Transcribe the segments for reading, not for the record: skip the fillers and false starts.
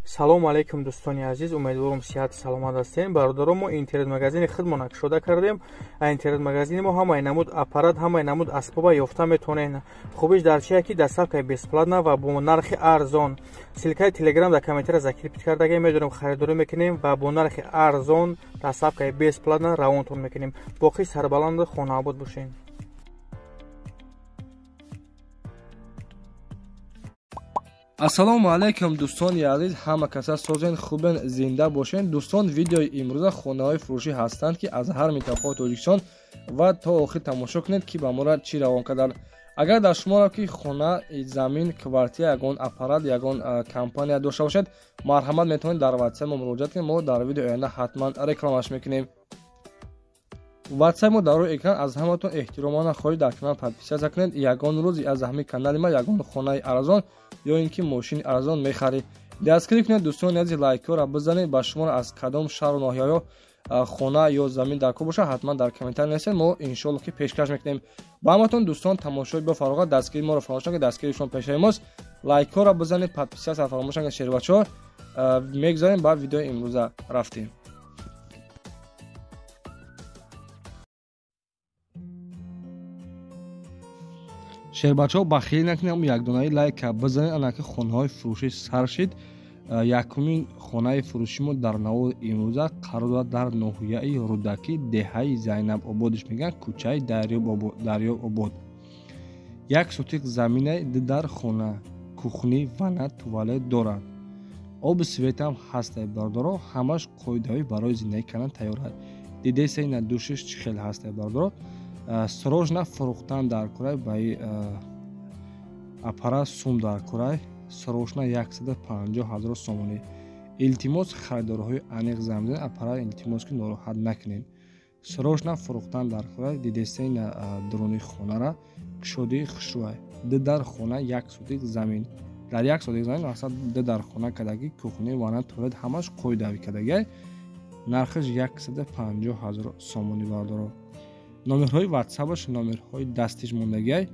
Салому алейкум, дӯстони азиз, умедворам сиҳату саломат ҳастем. Бародарон, мо интернет-магазини худмона кушода кардем. Интернет-магазини мо ҳамаи намуд аппарат, ҳамаи намуд асбоба ёфта метавонед. Хубиш дар чие ки доставкаи бесплатна ва бо нархи арзон. Ссылкаи телеграм дар комментария закрепить кардагем, медонем харидорӣ мекунем ва бо нархи арзон доставкаи бесплатна равонтон мекунем. Боқӣ сарбаланду хонаобод бошед. Ассалому алайкум, дӯстони азиз, ҳама каса созен, хубен, зинда бошен. Дӯстон, видеои имрӯза хонаҳои фурӯшӣ ҳастанд, ки аз ҳар минтақаи Тоҷикистон ва то охир тамошо кунед, ки ба мора чӣ равон карданд. Агар дар шуморо ки хона, замин, квартира, ягон аппарат, ягон компания дошта бошед, марҳамат, метавонед дар WhatsApp мо муроҷиат кунед. Мо дар видеои оянда ҳатман рекламаш мекунем. WhatsApp мо дар рӯи экран. Аз ҳаматон эҳтиромона хоҳиш, дар канал подписаться кунед. Ягон рӯз аз ҳамин канали ма ягон хонаи арзон ё ин ки мошини арзон мехаред. Дастгирӣ кунед, дӯстони азиз, лайкҳоро бизанед. Ба шуморо аз кадом шаҳру ноҳияҳо хона ё замин дар кор бошад, ҳатман дар комментария нависед, мо иншоалло ки пешкаш мекунем. Ба ҳаматон, дӯстон, тамошои бо фароғат, дастгирии моро фаромӯш накунед, дастгирии шумо пешаи мост. Лайкҳоро бизанед, подписаться фаромӯш накунед. Шербачаҳо, мегузарем ба видеои имрӯза, рафтем. Шербачаҳо, бахилӣ накунем, якдонаи лайка бизанед. Анаки хонаҳои фурӯшӣ сар шид. Якумин хонаи фурӯши мо дар навори имрӯза қарор дорад дар ноҳияи Рӯдакӣ, деҳаи Зайнабободиш мегӯянд, кӯчаи Дарёбобод. 1 сотик заминаи, ду дар хона, кухни, ванна, туалет дорад, оби светам ҳастай. Бародаро, ҳамаш қоидаҳои барои зиндагӣ кардан тайёр аст. Дидеса, ина душиш чӣ хел ҳастай, бародаро. Срочно фурӯхтан дар курай, ба аппарат сум дар курай, срочно 150 ҳазор сомонӣ. Илтимос, харидорҳои аниқ занг бизанед, аппарат илтимос ки нороҳат накунед. Срочно фурӯхтан дар курай. Дидеса, ина дуруни хонара кушодии хушрӯай, ду дар хона, 1 сотик замин. Дар 1 сотик замин мақсад ду дар хона кардагӣ, кухни, ванна, туалет ҳамаш қоидавӣ кардагиай. Нархаш 150 ҳазор сомонӣ. Бародаро, номерҳои ватсапаш, номерҳои дастиш мондагиай.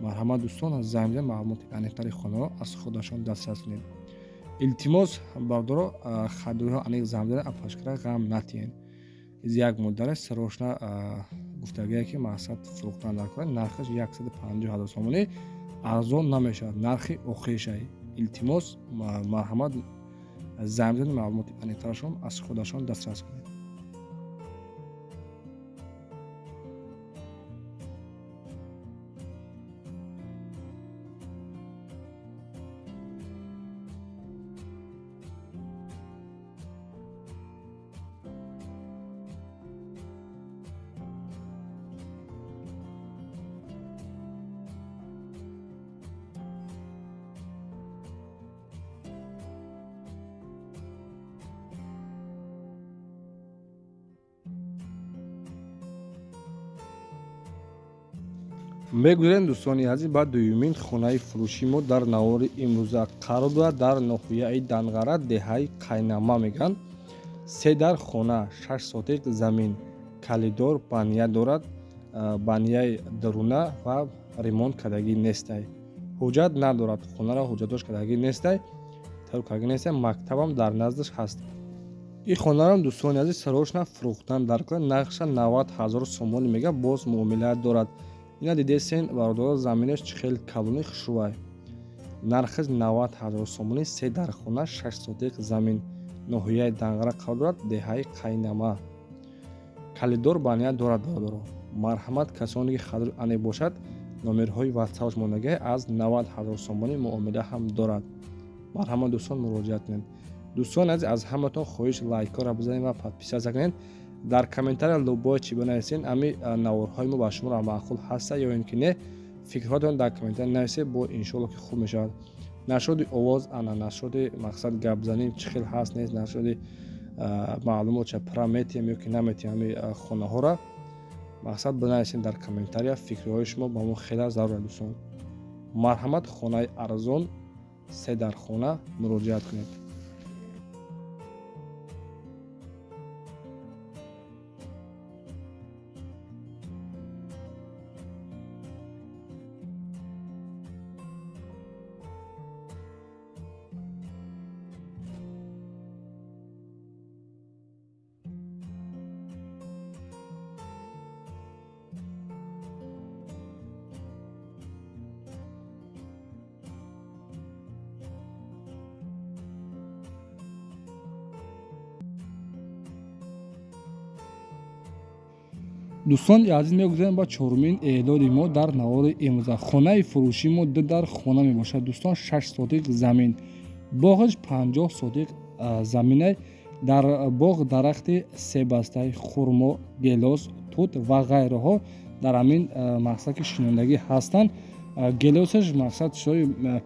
Марҳамат, дӯстон, аз занг бизанед, маълумоти аниқтари хонаро аз худашон дастрас кунед. Илтимос, бародаро, харидориҳо аниқ занг бизанед, апашкара ғам натиҳед. Из як модаре срочно гуфтагие ки мақсад фурӯхтан дар кора, нархаш 150 ҳазор сомонӣ, арзон намешавад, нархи охиришай. Илтимос, марҳамат, занг бизанед, маълумоти аниқтарашон аз худашон дастрас кунед. Мегӯем, дӯстони азиз, ба дуюмин хонаи фурӯши мо дар навори имрӯза қарор дорад дар ноҳияи Данғара, деҳаи Қайнама мегӯянд. Се дар хона, 6 сотик замин, калидор баня дорад, баняи даруна ва ремонт кардагӣ нестай, ҳуҷҷат надорад, хонаро ҳуҷҷатдошт кардагӣ нестай, тайёр кардагӣ нестай, мактабам дар наздаш ҳаст. Ин хонаро, дӯстони азиз, срочно фурӯхтан дар кора, нархша 90 ҳазор сомонӣ мега, боз муомила дорад. Ина дидесен, бародаро, заминаш чӣ хел калони хушрӯай. Нархаш 90 ҳазор сомонӣ, се дар хона, 6 сотик замин, ноҳияи Данғара қарор дорад, деҳаи Қайнама, калидор баня дорад. Бародаро, марҳамат, касоне ки харидор аниқ бошад, номерҳои ватсапаш мондагиай, аз 90 ҳазор сомонӣ муомила ҳам дорад. Марҳамат, дӯстон, муроҷиат кунед. Дӯстони азиз, аз ҳаматон хоҳиш, лайкҳоро бизанед ва подписаться кунед. Дар комментария любое чи бинависед, ами наворҳои мо ба шуморо маъқул ҳаста ё ин ки не, фикрҳоятон дар комментария нависед, бо иншоалло ки хуб мешавад. Нашоди овоз, ана нашоди мақсад гапзанӣ чӣ хел ҳаст, нест, нашоди маълумот ча пра метиҳем ё ки наметиҳем ами хонаҳоро, мақсад бинависед дар комментария фикрҳои шумо ба мо хеле зарур. Дӯстон, марҳамат, хонаи арзон, се дар хона, муроҷиат кунед. Дӯстон азиз, мегузарем ба чорумин эълони мо дар навори имрӯза. Хонаи фурӯшии мо 2 дар хона мебошад дӯстон, 6 сотиқ замин, боғаш 50 сотиқ заминай. Дар боғ дарахти себастаи, хурмо, гелос, тут ва ғайраҳо дар ҳамин мақсад ки шинондагӣ ҳастанд. Гелосаш мақсад чизҳои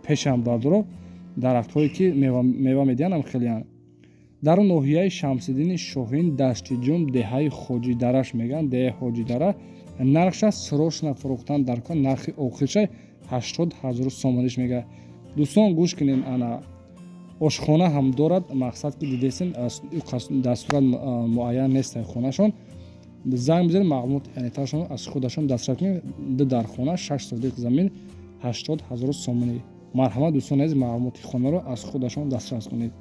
пешам бардоро, дарахтҳое ки мева медиҳанд ҳам хелеанд. Дар ноҳияи Шамсиддини Шоҳин, Даштиҷум, деҳаи Хоҷидараш мегӯянд, деҳаи Хоҷидара. Нархша срочно фурӯхтан дар кор, нархи охирша 80 000 сомониш мегӯяд. Дӯстон гӯш кунед, ана ошхона ҳам дорад, мақсад ки дидесен дар сурат муайян нест хонашон. Занг бизанед, маълумот аниқтарашон аз худашон дастрас кунед. 2 дар хона, 6 сотиқ замин, 80 000 сомонӣ. Марҳамат дӯстони азиз, маълумоти хонаро аз худашон дастрас кунед.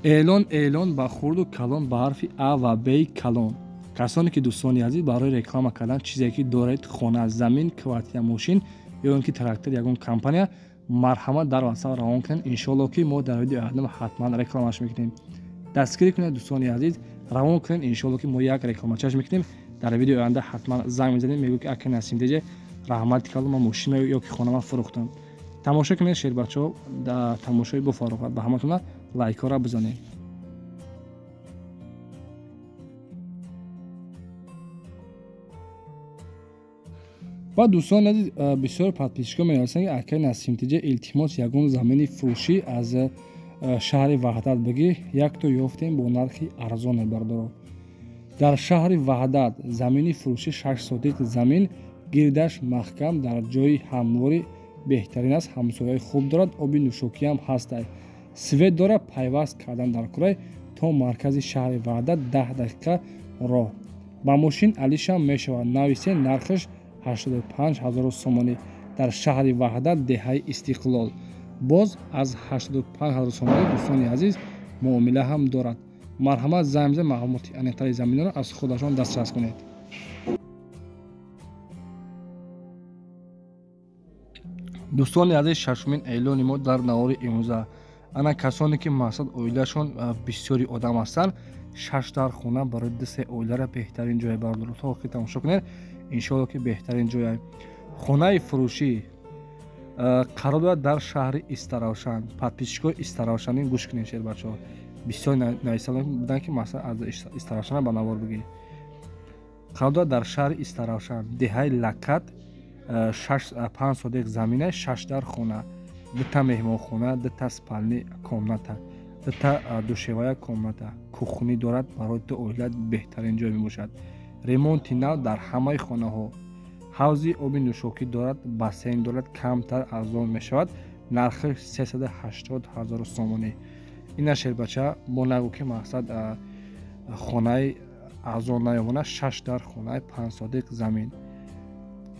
Эълон, эълон ба хурду калон, ба ҳарфи А ва Б калон. Касоне ки дӯстони азиз барои реклама кардан чизе ки доред, хона, замин, квартира, мошин ё ин ки трактор, ягон компания, марҳамат дар WhatsApp равон кунед. Иншоалло ки мо дар видеои оянда ҳатман рекламаш мекунем. Дастгирӣ кунед дӯстони азиз, равон кунед, иншоалло ки мо як рекламачаш мекунем. Дар видеои оянда ҳатман занг мезанем, мегӯем ки ака Насим Деҷа, раҳмати калон, ман мошина ё ки хонама фурӯхтам. Тамошо кунед шербачаҳо, тамошои бофароғат. Ба ҳаматона лайкҳоро бизанед. Ва дӯстони азиз, бисёр подписчикҳо менависанд ки акай Насим Теҷа, илтимос ягон замини фурӯшӣ аз шаҳри Ваҳдат бигӣ. Якто ёфтем бо нархи арзоне бардоро. Дар шаҳри Ваҳдат замини фурӯшӣ 6 сотиқ замин, гирдаш маҳкам, дар ҷои ҳамвори беҳтарин аст, ҳамсояи хуб дорад, оби нӯшокиам ҳастай, свет дорад, пайваст кардан дар курай то маркази шаҳри Ваҳдат 10 дақиқа роҳ. Ба мошин алишам мешавад. Нависе нархаш 85 000 сомонӣ. Дар шаҳри Ваҳдат, деҳаи Истиқлол. Боз аз 85 000 сомонӣ дӯстони азиз муомила ҳам дорад. Марҳамат занг бизанед, маълумоти аниқтари заминро аз худашон дастрас кунед. Дӯстони азиз, шашумин эълони мо дар навори имрӯза. Ана касоне ки мақсад оилашон бисёри одам ҳастанд, 6 дар хона барои 2-3 оилара беҳтарин ҷое бардорад. То охир тамошо кунед, иншоалло ки беҳтарин ҷое. Хонаи фурӯшӣ қарор дорад дар шаҳри Истаравшан. Подписчикҳои Истаравшанӣ гӯш кунед шербачаҳо. Бисёр нависта буданд ки масалан аз Истаравшана ба навор бигӣ. Қарор дорад дар шаҳри Истаравшан, деҳаи Лакат, 5 сотиқ замина, 6 дар хона, 2 та меҳмонхона, 2 та спални комната, 2 та душевая комната, кухни дорад, барои ду оила беҳтарин ҷой мебошад. Ремонти нав дар ҳамаи хонаҳо, ҳавзи оби нӯшокӣ дорад, бассейн дорад, камтар арзон мешавад, нархаш 380 000 сомонӣ. Ина шербача мо нагӯ ки мақсад хонаи арзон наёмона, 6 дар хонаи 5 сотиқ замин.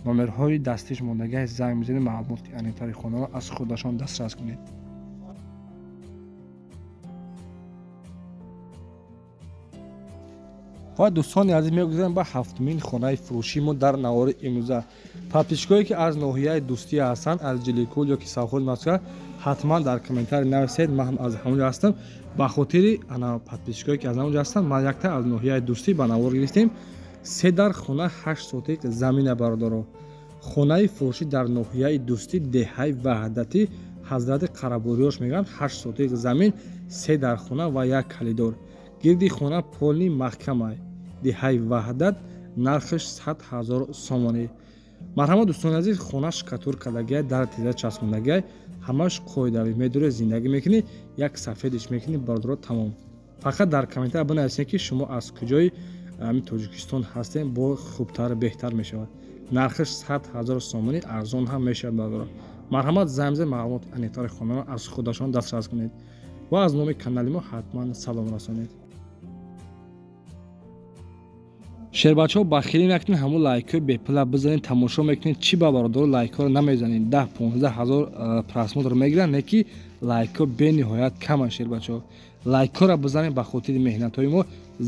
Номерҳои дастиш мондагиаш занг мезанед, маълумоти аниқтари хонаро аз худашон дастрас кунед. Ва дӯстони азиз, мегузарем ба ҳафтумин хонаи фурӯшии мо дар навори имрӯза. Подписчикҳое ки аз ноҳияи Дӯстӣ ҳастанд, аз Ҷиликул ё ки Савхоз Москва, ҳатман дар комментарий нависед, ман ҳам аз ҳамонҷо ҳастам. Ба хотири ана подписчикҳое ки аз ҳамонҷо ҳастанд, ман якта аз ноҳияи Дӯстӣ ба навор гирифтем. 3 дар хона, 8 сотиқ замина бародаро. Хонаи фурӯшӣ дар ноҳияи Дӯстӣ, деҳаи Ваҳдатӣ, Ҳазрати Қарабориёш мегӯянд, 8 сотиқ замин, 3 дар хона ва 1 калидор. Гирди хона полни маҳкамай. Деҳаи Ваҳдат, нархаш 100 000 сомонӣ. Марҳамат дӯстони азиз, хона шкатур кардагиай, дар теза часпондагиай, ҳамаш қоидавӣ. Медоред зиндагӣ мекунӣ, як сафедиш мекунӣ, бародаро, тамом. Фақат дар комментария бинависед ки шумо аз куҷои ҳамин Тоҷикистон ҳастем, бо хубтар беҳтар мешавад. Нархаш 100 000 сомонӣ, арзон ҳам мешавад бародаро. Марҳамат занг бизанед, маълумоти аниқтари хонаро аз худашон дастрас кунед ва аз номи канали мо ҳатман салом расонед. Шербачаҳо, бахилӣ накунед, ҳамон лайкҳои бепула бизанед, тамошо мекунед. Чӣ ба бародаро лайкҳоро намезанед? 10-15 ҳазор просмотр мегиранд, не ки лайкҳо бениҳоят каманд. Шербачаҳо, лайкҳоро бизанед ба хотири меҳнатҳои мо.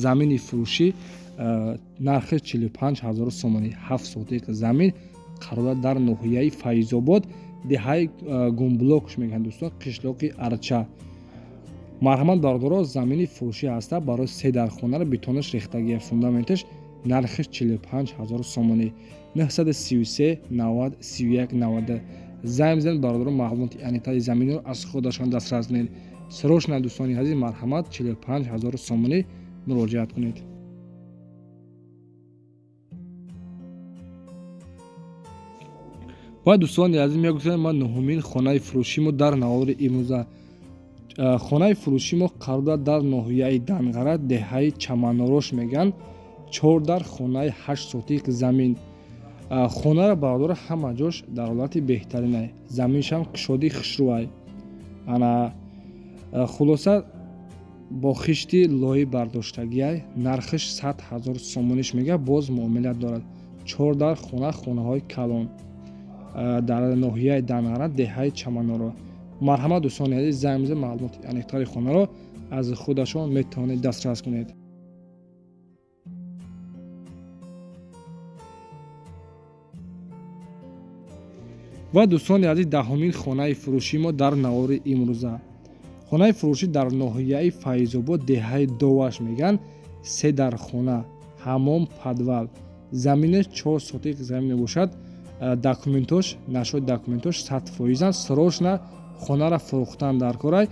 Замини фурӯшӣ нархи 45 000 сомонӣ, 7 сотиқ замин, қарор дорад дар ноҳияи Файзобод, деҳаи Гумблокш мегӯянд дӯстон, қишлоқи Арча. Марҳамат бародаро, замини фурӯшӣ ҳаста барои се дар хонаро бетонаш рехтагия, фундаменташ нархиш 45 000 сомонӣ. 933 90 31 90 занг бизанед бародаро, маълумоти аниқтари заминро аз худашон дастрас кунед. Срочно дӯстони азиз, марҳамат 45 000 сомонӣ муроҷиат кунед. Ва дӯстони азиз, мегӯям ман нуҳумин хонаи фурӯши мо дар навори имрӯза. Хонаи фурӯши мо қарор дорад дар ноҳияи Данғара, деҳаи Чаманорош мегӯянд. 4 дар хонаи 8 сотиқ замин. Хонаро бародаро ҳама ҷош дар ҳолати беҳтаринай, заминшам кушоди хушрӯай. Ана хулоса бо хишти лои бардоштагиай, нархиш 100 000 сомониш мега, боз муомила дорад. 4 дар хона, хонаҳои калон дар ноҳияи Данғара, деҳаи Чаманоро. Марҳамат дӯстони азиз, занг бизанед, маълумоти аниқтари хонаро аз худашон метавонед дастрас кунед. Ва дӯстони азиз, даҳумин хонаи фурӯши мо дар навори имрӯза. Хонаи фурӯшӣ дар ноҳияи Файзобод, деҳаи Доваш мегӯянд. 3 дар хона, ҳамом, подвал, заминаш 4 сотиқ замин мебошад. Документош, нашои документош 100%. Срочно хонаро фурӯхтан дар корай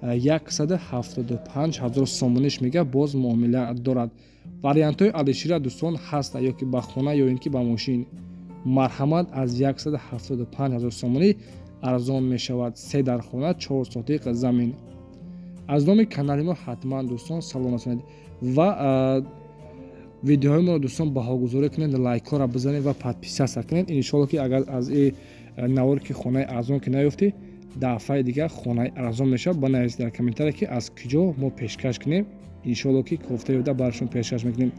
175 000 сомониш мега, боз муомила дорад. Вариантҳои алишира дӯстон ҳаста, ё ки ба хона ё ин ки ба мошин. Марҳамат аз 175 000 сомонӣ арзон мешавад. 3 дар хона, 4 сотиқ замин. Аз номи канали мо ҳатман дӯстон салом расонед ва видеоҳои моро дӯстон баҳогузорӣ кунед, лайкҳоро бизанед ва подписаться кунед. Иншоалло ки агар аз и навор ки хонаи арзон ки наёфтӣ, дафъаи дигар хонаи арзон мешавад. Банависед дар комментария ки аз куҷо мо пешкаш кунем. Иншоалло ки кофта ёфта барашон пешкаш мекунем.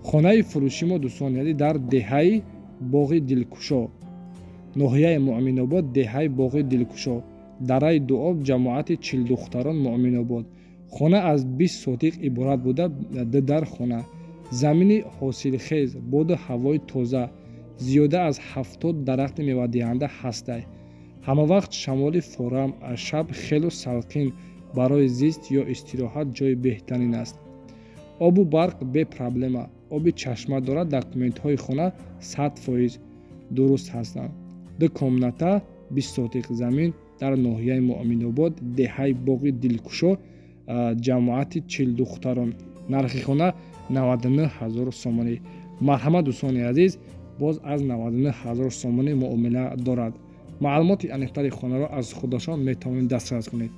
Хонаи фурӯши мо дӯстон яъне дар деҳаи Боғи Дилкушо, ноҳияи Муъминобод, деҳаи Боғи Дилкушо, дараи Дуоб, ҷамоати Чилдухтарон, Муъминобод. Хона аз 20 сотиқ иборат буда, 2 дар хона, замини ҳосилхез, боду ҳавои тоза, зиёда аз 70 дарахти мевадиҳанда ҳастай. Ҳамавақт шамоли форам, шаб хелу салқин, барои зист ё истироҳат ҷои беҳтарин аст. Обу барқ бепроблема, оби чашма дорад, документҳои хона 100% дуруст ҳастанд. 2 комната, 20 сотиқ замин дар ноҳияи Муъминобод, деҳаи Боғи Дилкушо, ҷамоати Чилдухтарон. Нархи хона 99 000 сомонӣ. Марҳамат дӯстони азиз, боз аз 99 000 сомонӣ муомила дорад. Маълумоти аниқтари хонаро аз худашон метавонед дастрас кунед.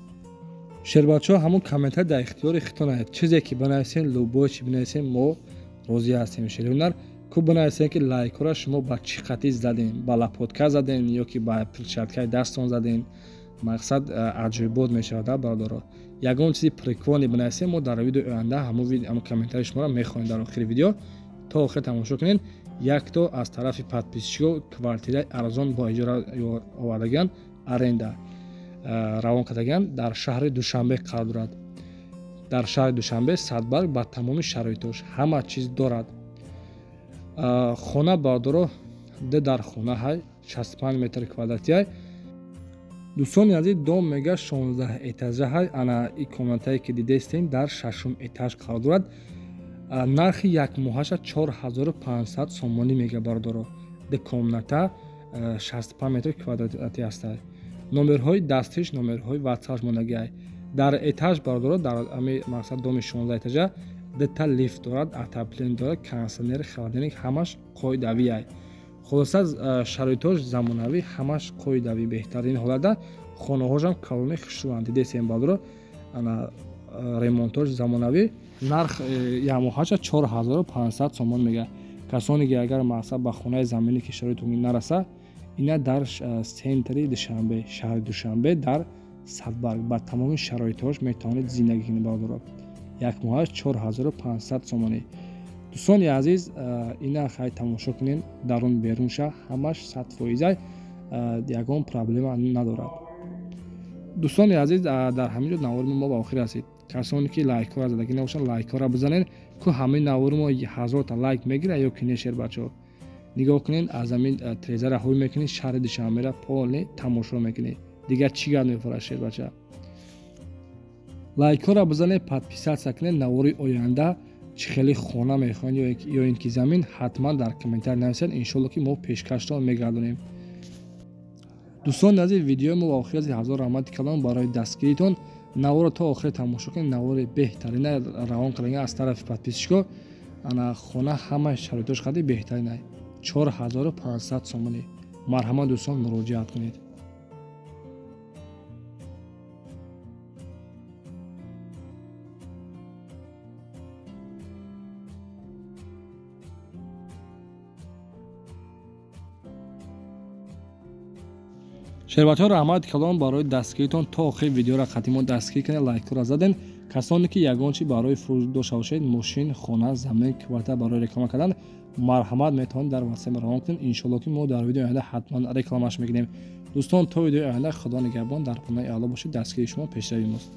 Шербачаҳо, ҳамон комментар дар ихтиёри худтон аст. Чизе ки бинависем, любое чи бинависем, мо розӣ ҳастем. Шерҳунар ку бинависем ки лайкҳоро шумо ба чӣ қатӣ задем, ба лопотка задем ё ки ба перчаткаи дасттон задем. Мақсад аҷоибот мешавад, бародаро. Ягон чизи прикольный бинависем, мо дар видеои оянда ҳамон комментари шуморо мехонем дар охири видео. То охир тамошо кунед. Якто аз тарафи подписчико квартираи арзон бо иҷора овардаган, аренда равон кардаган дар шаҳри Душанбе қарор дорад. Дар шаҳри Душанбе Садбарг ба тамоми шароитош ҳама чиз дорад. Хона бародаро 2 дар хона ҳай, 65 метр квадратӣ ҳай. Дӯстони азиз, дом мега 16 этажа ҳай. Ана и комнатае ки дидестем дар 6-ум этаж қарор дорад. Нархи якмоҳаша 4500 сомонӣ мега бародаро. 2 комната 65 метр квадратӣ ҳастад. Номерҳои дастиш, номерҳои ватсапш мондагиай. Дар этаж бародаро, дар ами мақсад доми 16 этажа 2 лифт дорад, отопление дорад, кондиционер, холодильник ҳамаш қоидавиай. Хулоса шароитош замонавӣ, ҳамаш қоидавӣ, беҳтарин ҳолата. Хонаҳошам калони хушрӯанд, дидесем бародаро. Ана ремонтош замонавӣ. Нарх якмоҳаша 4500 сомон мега. Касоне ки агар мақсад ба хонаи заминӣ ки шароитон нараса, ина дар центри Душанбе, шаҳри Душанбе, дар Садбарг ба тамоми шароитҳош метавонед зиндагӣ кунед бародаро. Якмоҳаш 4500 сомонӣ. Дӯстони азиз, ина хай тамошо кунед, дарун берунша ҳамаш 100%, ягон проблема надорад. Дӯстони азиз, дар ҳамин ҷо навори мо ба охир расид. Касоне ки лайкҳоро задагӣ набошанд, лайкҳоро бизанед, ку ҳамаи навори мо 1000 та лайк мегирад ё ки не, шербачаҳо. Нигоҳ кунед, аз ҳамин трезара ҳуй мекунед, шаҳри Душанберо полный тамошо мекунед. Дигар чӣ гап мефорад шербача? Лайкҳоро бизанед, подписаться кунед. Навори оянда чӣ хеле хона мехоҳед ё ин ки замин, ҳатман дар комментар нависед. Иншолло ки мо пешкаштон мегардонем. Дӯстони азиз, видеои мо ба охир расид. Ҳазор раҳмати калон барои дастгиритон. Наворро то охир тамошо кунед. Навори беҳтарина равон кардага аз тарафи подписчико. Ана хона ҳама шароитош қади беҳтарина. 4500 сомонӣ. Марҳамат дӯстон, муроҷиат кунед. Шербачаҳо, раҳмати калон барои дастгиритон. То охири видеоро қатъи мо дастгирӣ кунед, лайкҳоро заден. Касоне ки ягон чи барои фурӯш дошта бошед, мошин, хона, замин, квартира барои реклама кардан, марҳамат метавонед дар ватсап равон кунед. Иншолло ки мо дар видеои оянда ҳатман рекламаш мекунем. Дӯстон, то видеои оянда Худо нигаҳбон, дар паноҳи Алло бошед. Дастгирии шумо пешрави мост.